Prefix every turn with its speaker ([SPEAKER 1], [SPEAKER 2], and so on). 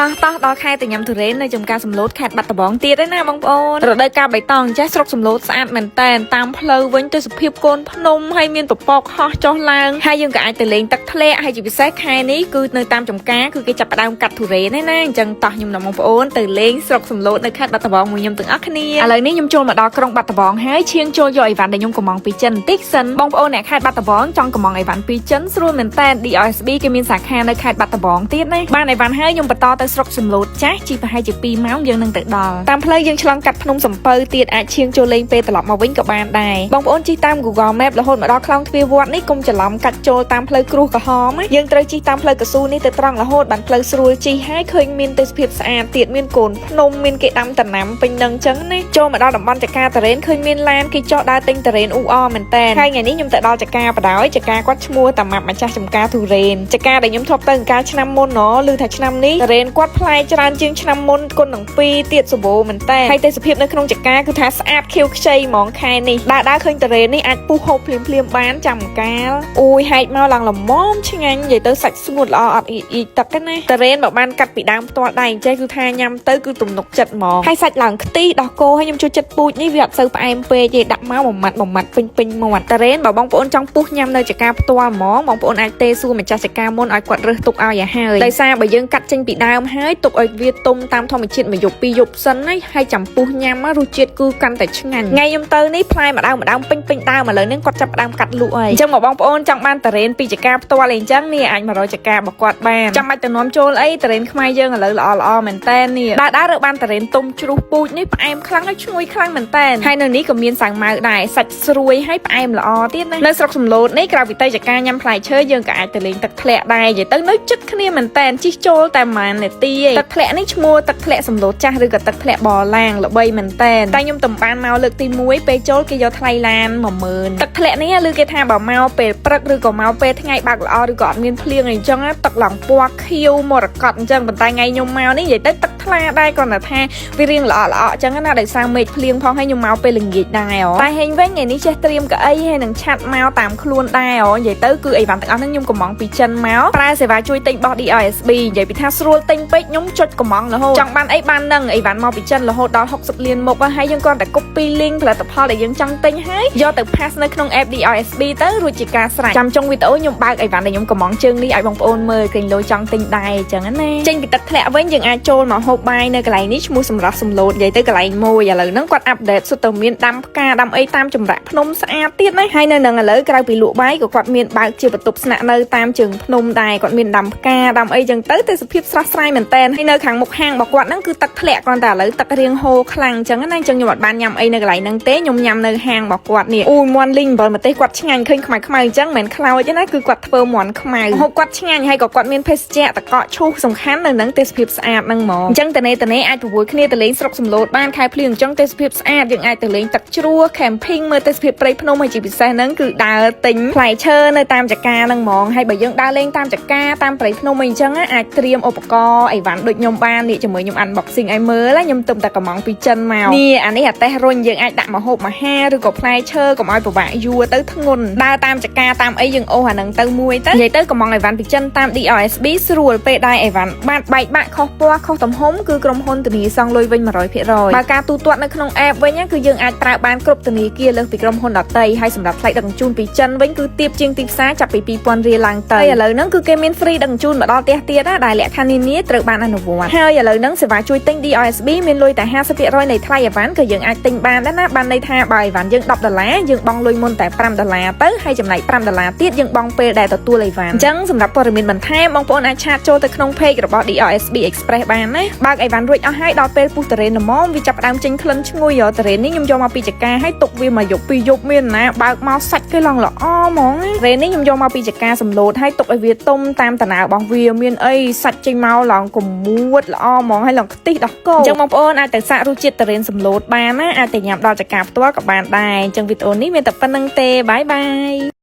[SPEAKER 1] តោះតោះដល់ខែទៅញ៉ាំទុរេននៅចំការសំឡូតខេត្តបាត់ដំបងទៀតឯណាបងប្អូនរដូវកាលបៃតងចេះស្រុកសំឡូតស្អាតមែនតែនតាមផ្លូវវិញទេសភាពកូនភ្នំហើយមានពពកហោះចុះឡើងហើយយើងក៏អាចទៅលេងទឹកធ្លាក់ហើយជាពិសេសខែនេះគឺនៅតាមចំការគឺគេចាប់ផ្ដើមកាត់ទុរេនឯណាអញ្ចឹងតោះខ្ញុំនាំបងប្អូនទៅលេងស្រុកសំឡូតនៅខេត្តបាត់ដំបងមួយខ្ញុំទាំងអស់គ្នាឥឡូវនេះខ្ញុំចូលមកដល់ក្រុងបាត់ដំបងហើយឈៀងចូលយកអីវ៉ាន់ដែលខ្ញុំកំងពីចិនបន្តិចសិនបងប្អូនអ្នកខេត្តបាត់ដំបងចង់កំងអីវ៉ាន់ពីចិនស្រួលមែនតើ DRSB គេមានសាខានៅខេត្តបាត់ដំបងទៀតណាបានអីវ៉ាន់ហើយខ្ញុំបន្តទៅស្រុកសំឡូតចាស់ជិះប្រហែលជា2ម៉ោងយើងនឹងទៅដល់តាមផ្លូវយើងឆ្លងកាត់ភ្នំសំពៅទៀតអាចឈៀងចូលលេងពេលត្រឡប់មកវិញក៏បានដែរបងប្អូនជិះតាម Google Map រហូតមកដល់ខ្លោងទ្វារវត្តនេះកុំច្រឡំកាត់ចូលតាមផ្លូវគ្រួសក្រហមណាយើងត្រូវជិះតាមផ្លូវកស៊ូនេះទៅត្រង់រហូតបានផ្លូវស្រួលជិះហើយឃើញមានទេសភាពស្អាតទៀតមានកូនភ្នំមានគេដាំដំណាំពេញនឹងចឹងណាចូលមកដល់តំបន់ចកាតារ៉េនឃើញមានឡានគេចោះដើរទិញតារ៉េនអ៊ូអមែនតើហើយថ្ងៃនេះខ្ញុំទៅដល់ចកាបដ ாய் ចកាគាត់ឈ្មោះតាម៉ាប់ម្ចាស់ចំការទុរេនចកាដែលខ្ញុំធ្លាប់ទៅកាលឆ្នាំមុនណឮថាឆ្នាំនេះតារ៉េនគាត់ផ្លែច្រើនជាងឆ្នាំមុនគុណនឹង2ទៀតសម្បូរមែនតើហើយទេសភាពនៅក្នុងចកាគឺថាស្អាតខៀវខ្ចីហ្មងខែនេះដើរដើរឃើញតារ៉េននេះអាចពុះហូបភ្លាមភ្លាមបានចាំកាលអូយហែកមកឡើងល្មមឆ្ងាញ់និយាយទៅសាច់ស្ងួតល្អអត់អ៊ីអ៊ីទឹកទេណាតារ៉េនបើបានកាត់ពីដើមផ្ទាល់ដៃអញ្ចេះគឺថាញ៉ាំទៅគឺទំនុកចិត្តហ្មងហើយសាច់ឡើងខ្ទិះដោះគោហើយខ្ញុំចូលចិត្តពូជនេះវាអត់សូវផ្អែមពេកទេដាក់មកមួយម៉ាត់មួយម៉ាត់ពេញពេញមាត់តារ៉េនបើបងប្អូនចង់ពុះញ៉ាំនៅចកាផ្ទាល់ហ្មងបងប្អូនអាចទេសួរម្ចាស់ចកាមុនឲ្យគាត់រើសទុកឲ្យឲ្យហើយដោយសារបើយើងកាត់ចេញពីដើមហើយទុកឲ្យវាទុំតាមធម្មជាតិមួយយប់ពីរយប់សិនណាហើយចាំពុះញ៉ាំរសជាតិគឺកាន់តែឆ្ងាញ់ថ្ងៃខ្ញុំទៅនេះផ្លែម្ដងម្ដងពេញពេញដើមឥឡូវនេះគាត់ចាប់ផ្ដើមកាត់លក់ហើយអញ្ចឹងមកបងប្អូនចង់បានតារ៉េនពីចកាផ្ទាល់អីអញ្ចឹងនេះអាចមករកចការបស់គាត់បានចាំបាច់ទៅនាំចូលអីតារ៉េនខ្មែរយើងឥឡូវល្អល្អមែនតែននេះដើរដើររើបានតារ៉េនទុំជ្រុះពូជនេះផ្អែមខ្លាំងហើយឈ្ងុយខ្លាំងមែនតែនហើយនៅនេះក៏មានសាំងម៉ៅដែរសាច់ស្រួយហើយផ្អែមល្អទៀតណានៅស្រុកសំឡូតនេះក្រៅពីទៅចកាញ៉ាំផ្លែឈើយើងក៏អាចទៅលេងទឹកធ្លាក់ដែរនិយាយទៅនៅចិត្តគ្នាមែនតែនជិះចូលតែប្រហែលនាទីឯងទឹកធ្លាក់នេះឈ្មោះទឹកធ្លាក់សំឡូតចាស់ឬក៏ទឹកធ្លាក់បឡាងល្បីមែនតែនតែខ្ញុំតំបានមកលើកទី1ពេលចូលគេយកថ្លៃឡាន10000ទឹកធ្លាក់នេះឮគេថាបើមកពេលព្រឹកឬក៏មកពេលថ្ងៃបើកល្អឬក៏អត់មានភ្លៀងអីចឹងទឹកឡើងពណ៌ខៀវមរកតអញ្ចឹងប៉ុន្តែថ្ងៃខ្ញុំមកនេះនិយាយទៅទឹកថ្លាដែរគ្រាន់តែថាវារៀងល្អល្អអញ្ចឹងណាដោយសារមេឃភ្លៀងផងហើយខ្ញុំមកពេលល្ងាចដែរតែហេងវិញថ្ងៃនេះចេះត្រៀមកៅអីហើយនឹងឆាត់មកតាមខ្លួនដែរនិយាយទៅគឺអីវ៉ាន់ទាំងអស់ហ្នឹងខ្ញុំកំងពីចិនមកប្រើសេវាជួយទិញរបស់ DRSB និយាយពីថាស្រួលទិញពេកខ្ញុំចុចកំងរហូតចង់បានអីបាននឹងអីវ៉ាន់មកពីចិនរហូតដល់60លានមុខហើយយើងគ្រាន់តែ copy link ផលិតផលដែលយើងចង់ទិញហើយយកទៅ paste នៅក្នុង app DRSB ទៅរួចជាការស្រេចចាំចុងវីដេអូខ្ញុំបើកអីវ៉ាន់ដែលខ្ញុំកំងជើងនេះឲ្យបងប្អូនមើលឃើញលុយចង់ទិញដែរអញ្ចឹងណាចេញពីទឹកធ្លាក់វិញយើងអាចចូលមកហូបបាយនៅកន្លែងនេះឈ្មោះសម្រស់សំឡូតនិយាយទៅកន្លែងមួយឥឡូវហ្នឹងគាត់update សុទ្ធតែមានដាំផ្កាដាំអីតាមចម្រាក់ភ្នំស្អាតទៀតណាហើយនៅនឹងឥឡូវក្រៅពីលក់បាយក៏គាត់មានបើកជាបន្ទប់ស្នាក់នៅតាមជើងភ្នំដែរគាត់មានដាំផ្កាដាំអីចឹងទៅទេសភាពស្រស់ស្រាយមែនតែនហើយនៅខាងមុខហាងរបស់គាត់ហ្នឹងគឺទឹកធ្លាក់គ្រាន់តែឥឡូវទឹករៀងហូរខ្លាំងចឹងណាអញ្ចឹងខ្ញុំអត់បានញ៉ាំអីនៅកន្លែងហ្នឹងទេខ្ញុំញ៉ាំនៅហាងរបស់គាត់នេះអូយមាន់លីងអំបិលម្ទេសគាត់ឆ្ងាញ់ឃើញខ្មៅខ្មៅអញ្ចឹងមិនមែនខ្លោចទេណាគឺគាត់ធ្វើមាន់ខ្មៅហូបគាត់ឆ្ងាញ់ហើយក៏គាត់មានភេសជ្ជៈតកកឈូសសំខាន់នៅនឹងទេសភាពស្អាតហ្នឹងហ្មងអញ្ចឹងតនេតនេអាចប្រគួតគ្នាទៅលេងស្រុកសំឡូតបានខែភ្លៀងអញ្ចឹងទេសភាពស្អាតយើងអាចទៅលេងទឹកជ្រោះ camping មើលទេសភាពព្រៃភ្នំហើយជាពិសេសហ្នឹងគឺដើរទិញផ្លែឈើនៅតាមចកាហ្នឹងហ្មងហើយបើយើងដើរលេងតាមចកាតាមព្រៃភ្នំអីអញ្ចឹងអាចត្រៀមឧបករណ៍អីវ៉ាន់ដូចខ្ញុំបាននេះជាមួយខ្ញុំ unboxing ឲ្យមើលខ្ញុំទំតែកំងពីចិនមកនេះអានេះអាតេះរុញយើងអាចដាក់ម្ហូបអាហារឬក៏ផ្លែឈើកុំឲ្យពិបាកយួរទៅធ្ងន់ដើរតាមចកាតាមអីយើងអូសអាហ្នឹងទៅមួយទៅនិយាយទៅកំងអីវ៉ាន់ពីចិនតាម DRSB ស្រួលពេលដែរអីវ៉ាន់បាត់បែកបាក់ខុសពណ៌ខុសទំហំគឺក្រុមហ៊ុនធានាសងលុយវិញ100%បើការទូទាត់នៅក្នុង app វិញគឺយើងអាចប្រើបានគ្រប់ធនាគារលើសពីក្រុមហ៊ុនដទៃហើយសម្រាប់ថ្លៃដឹកជញ្ជូនពីចិនវិញគឺទាបជាងទីផ្សារចាប់ពី2000រៀលឡើងទៅហើយឥឡូវហ្នឹងគឺគេមាន free ដឹកជញ្ជូនមកដល់ផ្ទះទៀតណាដែលលក្ខខណ្ឌនានាត្រូវបានអនុវត្តហើយឥឡូវហ្នឹងសេវាជួយទិញ DRSB មានលុយតែ50%នៃថ្លៃអីវ៉ាន់ក៏យើងអាចទិញបានដែរណាបានន័យថាបើអីវ៉ាន់យើង10ដុល្លារយើងបង់លុយមុនតែ5ដុល្លារទៅហើយចំណែក5ដុល្លារទៀតយើងបង់ពេលដែលទទួលអីវ៉ាន់អញ្ចឹងសម្រាប់ព័ត៌មានបន្ថែមបងប្អូនអាច chat ចូលទៅក្នុង page របស់ DRSB Express បានណាបើកអីវ៉ាន់រួចអស់ហើយដល់ពេលពុះតរេនល្មមវាចាប់ផ្ដើមចេញក្លិនឈ្ងុយតរេននេះខ្ញុំយកមកពីចកាហើយទុកវាមួយយប់ពីរយប់មានណាបើកមកសាច់គេឡើងល្អហ្មងរេននេះខ្ញុំយកមកពីចកាសំឡូតហើយទុកឲ្យវាទុំតាមតណៅរបស់វាមានអីសាច់ចេញមកឡើងកមួតល្អហ្មងហើយឡើងខ្ទិះដោះគោអញ្ចឹងបងប្អូនអាចទៅសាករសជាតិតរេនសំឡូតបានណាអាចទៅញ៉ាំដល់ចកាផ្ទាល់ក៏បានដែរអញ្ចឹងវីដេអូនេះមានតែប៉ុណ្្នឹងទេbye bye.